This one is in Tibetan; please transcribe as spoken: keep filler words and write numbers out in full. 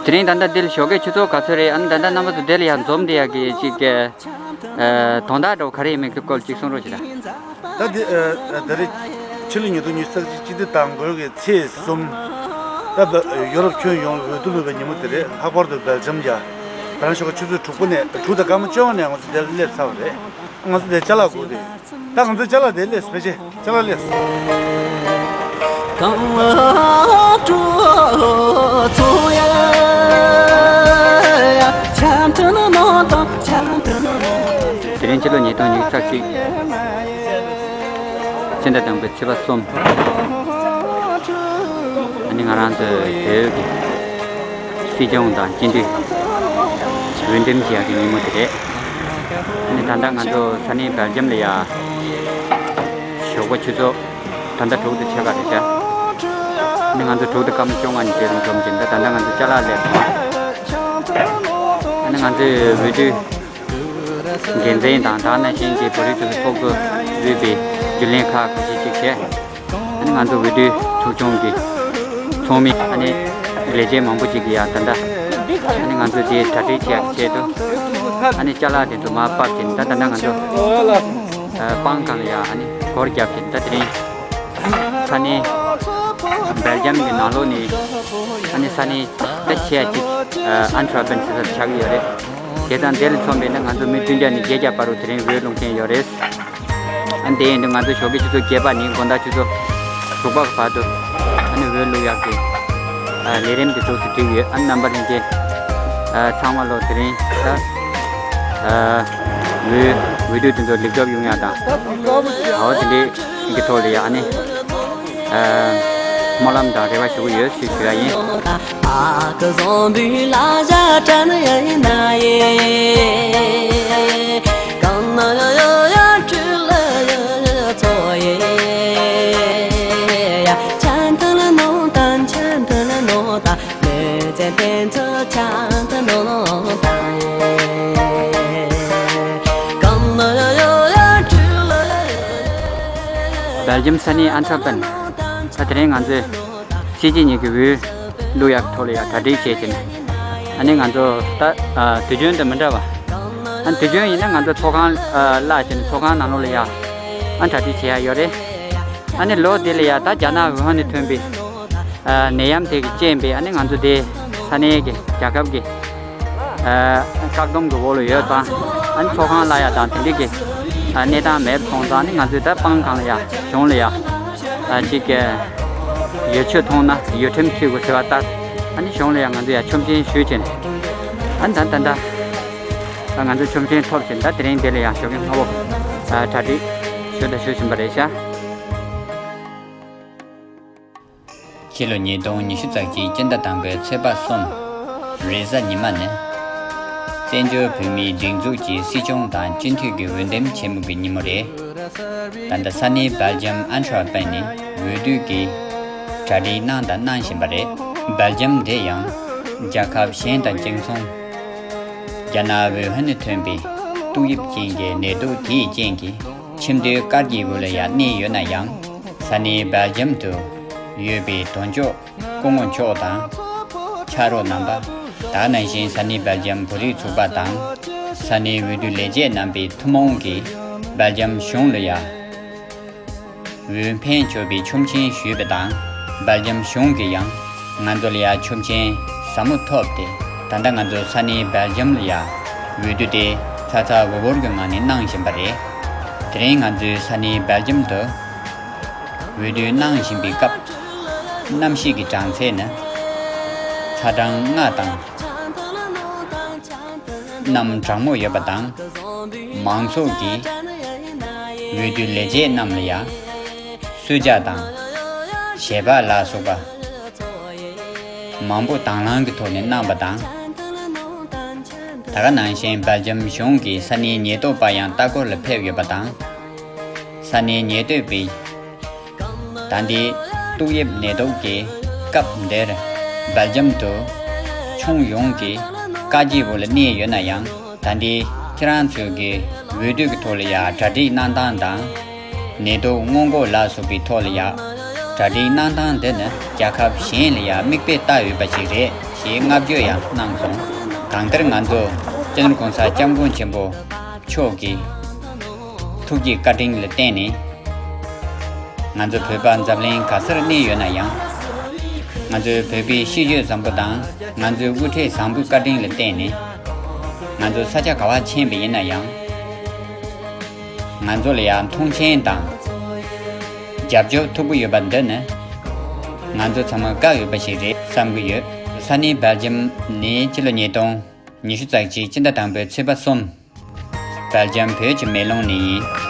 དེ་རིང་ད་ལྟ་འདི་ལ་ཞོགས་ཀའི་ཆུ་ཚོད་ག་ཚོད་རེད། ཨ་ནི་ད་ལྟ་རྣམ་པ་ཚོ་འདི་ལ་ཡང་འཛོམས་བསྡད་ཡག་གི་ཅིག་གི་ཨ་དོན་དག་འདྲ་བོ་ག་རེ་ཡིན་མིན་གྱི་སྐོར་ཅིག་གསུང་རོགས་བྱེད་དང་། ད་འདི་ཨ་ད་རེས་ཕྱི་ལོ་ཉིས་སྟོང་ཉི་ཤུ་རྩ་གཅིག་སྤྱི་ཟླ་དང་པོའི་གི་ཚེས་གསུམ། ད་བ་ཡོ་རོབ་ཁྱོན་ཡོངས་འོས་བསྡུ་ལུས་པའི་ཉིན་མོ་དེ་རེད། ལྷག་པར་དུ་སྦེལ་ཇམ་ཡ་ད་རང་ཞོགས་ཀ་ཆུ་ཚོད་དྲུག་པ་ནས་དྲུག་དང་སྐར་མ་བཅོ་ལྔ་ནས་ང་ཚོ་འདིར་སླེབས་ཚར་བ་རེད། ང་ཚོ་འདིར་ཅ་ལག་སྒུག་བསྡད་ཡོད། ད་ང་ཚོའི་ཅ་ལག་དེ་སླེབས་སོང་། ཕལ་ཆེར་ཅ་ལག་སླེབས་སོང་། དེ་རིང་ཕྱི་ལོ་ཉིས་སྟོང་ཉི་ཤུ་རྩ་གཅིག་སྤྱི་ཟླ་དང་པོའི་ཚེས་པ་གསུམ། ཨ་ནི་ང་རང་ཚོའི་བོད་ཀྱི་སྲིད་སྐྱོང་དང་སྤྱི་འཐུས་འོས་འདེམས་བྱེད་ཡག་གི་ཉིན་མོ་དེ་རེད། ཨ་ནི་ད་ལྟ་ང་ཚོ་ས་གནས་སྦེལ་ཇམ་ལ་ཡ་ཞོགས་པ་ཆུ་ཚོད་ད་ལྟ་དྲུག་ཏུ་ཆགས་པ་རེད་ཤག་ཨ་ནི་ང་ཚོ་དྲུག་དང་སྐར་མ་བཅོ་ལྔ་ནས་དེ་རིང་འཛོམས་ཀྱིན། ད་ད་ལྟ་ང་ཚོ་ཅ་ལག་སླེབས་སོང་། ཨ་ནི་ང་ཚོའི་འོས་བསྡུ་འགན་འཛིན་དང་དེ་ནང་བཞིན་གྱི་བོད་རིགས་ཚོགས་པའི་ཚོགས་གཙོས་པའི་རྒྱུན་ལས་ཁག་ཁ་ཤས་ཅིག་བྱས། ཨ་ནི་ང་ཚོ་འོས་བསྡུ་ཚོགས་ཆུང་གི་ཚོགས་མི་ཨ་ནི་ལས་བྱེད་མང་པོ་ཅིག་གིས་ཡང་ད་ལྟ་ཨ་ནི་ང་ཚོ་དེ་གྲ་སྒྲིག་བྱེད་ཡག་ཆེད་དུ་ཨ་ནི་ཅ་ལག་དེ་ཚོ་མར་ཕབ་བྱས་ནས། ད་ད་ལྟ་ང་ཚོ་ཨ་སྤང་སྒང་ལ་ཡང་ཨ་ནི་སྒོར་བརྒྱབ་བྱས་ནས། ད་དེ་རིང་ས་གནས་སྦེལ་ཇམ་གྱི་ནང་ལོགས་ནས་ཨ་ནི་ས་གནས་ད་ཆེ་ཡ་གཅིག་ཨ་ཨན་ཊ་ཝར་པན་ཟེར་ས་ཆགས་ཀྱི་ཡོད་རེད། དེ་དང་དེ་ལ་མཚོན་པ་ཡིན་ན་ང་ཚོ་མི་བདུན་བརྒྱ་ནས་བརྒྱད་བརྒྱ་བར་དུ་དེ་རིང་འོས་བླུག་མཁན་ཡོད་རེད། ཨ་ནི་དེ་ཡིན་དུས་ང་ཚོ་ཞོགས་ཀའི་ཆུ་ཚོད་བརྒྱད་པ་ནས་དགོང་དག་ཆུ་ཚོད་དྲུག་པ་བར་དུ་ཨ་ནི་འོས་བླུག་ཡག་གི་ཨ་ལས་རིམ་དེ་ཚོགས་སུ་བསྒྲིགས་ཡོད། ཨ་ནི་རྣམ་པ་ལྷན་རྒྱས་ཨ་ཚང་མ་ལོ་དེ་རིང་ད་ཨ་འོས་འོས་བསྡུ་དེ་ཚོ་ལེགས་གྲུབ་ཡོང་ཡག་དང་། འོ་དེ་འདྲའི་གི་ཐོག་ལ་ཡ་ཨ་ནི་ཨ་སྨོན་ལམ་དང་རེ་བ་ཞུ་གི་ཡོད་ཞེས་ཞུ་ཡ་ཡིན། སྦེལ་ཇམ་ས་གནས་ཨན་ཊ་ཝར་པན། ད་དེ་རིང་ང་ཚོས་སྲིད་སྤྱི་གཉིས་ཀྱི་འོས་བླུག་ཡག་ཐོག་ལ་ཡ་གྲ་སྒྲིག་བྱས་བྱས་ནས། ཨ་ནི་ང་ཚོ་ད་ཨ་དུས་རྒྱུན་དང་མི་འདྲ་བ། ཨ་ནི་དུས་རྒྱུན་ཡིན་ན་ང་ཚོ་ཚོགས་ཁང་ཨ་བརླག་བྱས་ནས་ཚོགས་ཁང་ནང་ལོགས་ལ་ཡ་ཨ་གྲ་སྒྲིག་བྱེད་ཡག་ཡོད་རེད། ཨ་ནི་ལོ་འདི་ལ་ཡ་ད་རྒྱ་ནག་ཝུ་ཧན་ནས་ཐོན་པའི་ཨ་ནད་ཡམས་དེ་གི་རྐྱེན་པས། ཨ་ནི་ང་ཚོ་དེ་ས་གནས་ཀྱི་རྒྱལ་ཁབ་ཀྱི་ཨ་བཀག་སྡོམ་གྱི་འོག་ལ་ཡོད་ཙང་། ཨ་ནི་ཚོགས་ཁང་བརླག་ཡག་དང་དེ་འདྲ་གི་ཨ་གནས་སྟངས་མེད་པ་སོང་ཙང་། ཨ་ནི་ང་ཚོས་ད་སྤང་སྒང་ལ་ཡ་གཞུང་ལ་ཡ་ཨ་ཅིག་གི་ཡོ་ཆུ་འཐུང་ན་ཡོ་ཁྲིམས་འཐུས་དགོས་ཟེར་བ་ལྟར། ཨ་ནི་གཞུང་ལ་ཡ་ང་ཚོ་ཡ་ཆོམ་ཆེན་ཞུས་བྱས་ནས། ཨ་ནི་ད་ད་ད་ང་ཚོ་ཆོམ་ཆེན་ཐོབ་བྱས་ནས། ད་དེ་རིང་འདི་ལ་ཡ་ཞོགས་ཀའི་སྔ་པོ་ཨ་གྲ་སྒྲིག་ཞུ་དང་ཞུ་བཞིན་པ་རེད་ཤག་ཕྱི་ལོ་ཉིས་སྟོང་ཉི་ཤུ་རྩ་གཅིག་སྤྱི་ཟླ་དང་པོའི་ཚེས་པ་གསུམ། རེས་གཟའ་ཉི་མ་ནི། བཙན་བྱོལ་བོད་མིའི་སྒྲིག་འཛུགས་ཀྱི་སྲིད་སྐྱོང་དང་སྤྱི་འཐུས་ཀྱི་འོས་འདེམས་ཆེན་མོ་གི་ཉིན་མོ་རེད། ད་ལྟ་ས་གནས་སྦེལ་ཇམ་ཨན་ཊ་ཝར་པན་ནས་འོས་བསྡུ་གི་གྲ་སྒྲིག་གནང་དང་གནང་བཞིན་པ་རེད། སྦེལ་ཇམ་དེ་ཡང་རྒྱལ་ཁབ་གཞན་དང་གཅིག་མཚུངས། རྒྱ་ནག་ཝུ་ཧན་ནས་ཐོན་པའི་ཏོག་དབྱིབས་ཅན་གྱི་ནད་དུག་དེའི་རྐྱེན་གྱིས་ཁྱིམ་སྡོད་བཀག་སྐྱིལ་འོག་ལ་ཡང་གནས་ཡོད་ན་ཡང་། ས་གནས་སྦེལ་ཇམ་དུ་ཡོད་པའི་དོན་གཅོད་སྐུ་ངོ་མཆོག་དང་། ཕྱག་རོགས་རྣམ་པ། ད་ནང་བཞིན་ས་གནས་སྦེལ་ཇམ་བོད་རིགས་ཚོགས་པ་དང་། ས་གནས་འོས་བསྡུ་ལས་བྱེད་རྣམ་པའི་ཐུན་མོང་གིས་སྦེལ་ཇམ་གཞུང་ལ་ཡ་འོས་འཕེན་ཆོག་པའི་ཆོམ་ཆེན་ཞུས་པ་དང་། སྦེལ་ཇམ་གཞུང་གིས་ཡང་ང་ཚོ་ལ་ཡ་ཆོམ་ཆེན་ཟབ་མོ་ཐོབ་སྟེ། ད་ལྟ་ང་ཚོ་ས་གནས་སྦེལ་ཇམ་ལ་ཡ་འོས་བསྡུ་དེ་ཚ་ཚ་འུར་འུར་གྱི་ངང་ནས་གནང་བཞིན་པ་རེད། དེ་རིང་ང་ཚོའི་ས་གནས་སྦེལ་ཇམ་དུ་འོས་བསྡུ་གནང་བཞིན་པའི་སྐབས། གནམ་གཤིས་ཀྱི་གྲང་ཚད་ནི་ཚ་གྲང་ལྔ་དང་། གནམ་གྲང་མོ་ཡོད་པ་དང་། མང་ཚོགས་ཀྱིས་འོས་བསྡུ་ལས་བྱེད་རྣམས་ལ་ཡ་གསོལ་ཇ་དང་ཞལ་པར་ལ་སོགས་པ་མང་པོ་དང་བླངས་ཀྱི་ཐོག་ནས་གནང་བ་དང་། ད་ག་ནང་བཞིན་སྦེལ་ཇམ་གཞུང་གི་ས་གནས་ཉེན་རྟོག་པ་ཡང་ལྟ་སྐོར་ལ་ཕེབས་ཡོད་པ་དང་། ས་གནས་ཉེན་རྟོག་པས་ད་ལྟའི་ཏོག་དབྱིབས་ནད་དུག་གི་སྐབས་འདིར་སྦེལ་ཇམ་དུ་ཁྱོན་ཡོངས་ཀྱི་བཀག་སྐྱིལ་འོག་ལ་གནས་ཡོད་ན་ཡང་། ད་ལྟའི་ཁྱེད་རང་ཚོའི་གི་འོས་བསྡུ་གི་ཐོག་ལ་ཡ་གྲ་སྒྲིག་གནང་སྟངས་དང་། ནད་དུག་སྔོན་འགོག་ལ་སོགས་པའི་ཐོག་ལ་ཡ་གྲ་སྒྲིག་གནང་སྟངས་འདི་ནི་རྒྱལ་ཁབ་གཞན་ལ་ཡ་མིག་དཔེ་ལྟ་འོས་པ་ཞིག་རེད། ཞེས་བསྔགས་བརྗོད་ཡང་གནང་སོང་། གང་ལྟར་ང་ཚོ་སྤྱི་ནོར་༸གོང་ས་༸སྐྱབས་མགོན་ཆེན་པོ་མཆོག་གི་ཐུགས་ཀྱི་བཀའ་དྲིན་ལ་བརྟེན་ནས། ང་ཚོ་བོད་པ་འཛམ་གླིང་ག་སར་གནས་ཡོད་ན་ཡང་། ང་ཚོའི་བོད་པའི་ཤེས་ཡོན་བཟང་པོ་དང་ང་ཚོའི་དབུ་ཁྲིད་བཟང་པོའི་བཀའ་དྲིན་ལ་བརྟེན་ནས། ང་ཚོ་ས་ཆ་ག་བ་ཕྱིན་པ་ཡིན་ན་ཡང་། ང་ཚོ་ལ་ཡང་མཐོང་ཆེན་དང་རྒྱབ་སྐྱོར་ཐུབ་ཀྱི་ཡོད་པ་འདི་ནི། ང་ཚོ་ཚང་མ་དགའ་འོས་པ་ཞིག་རེད་བསམ་གྱི་ཡོད། ས་གནས་སྦེལ་ཇམ་ནས་ཕྱི་ལོ་ཉིས་སྟོང་ཉི་ཤུ་རྩ་གཅིག་སྤྱི་ཟླ་དང་པོའི་ཚེས་པ་གསུམ། སྦེལ་ཇམ་བོད་ཀྱི་མེ་ལོང་ནས་ཡིན།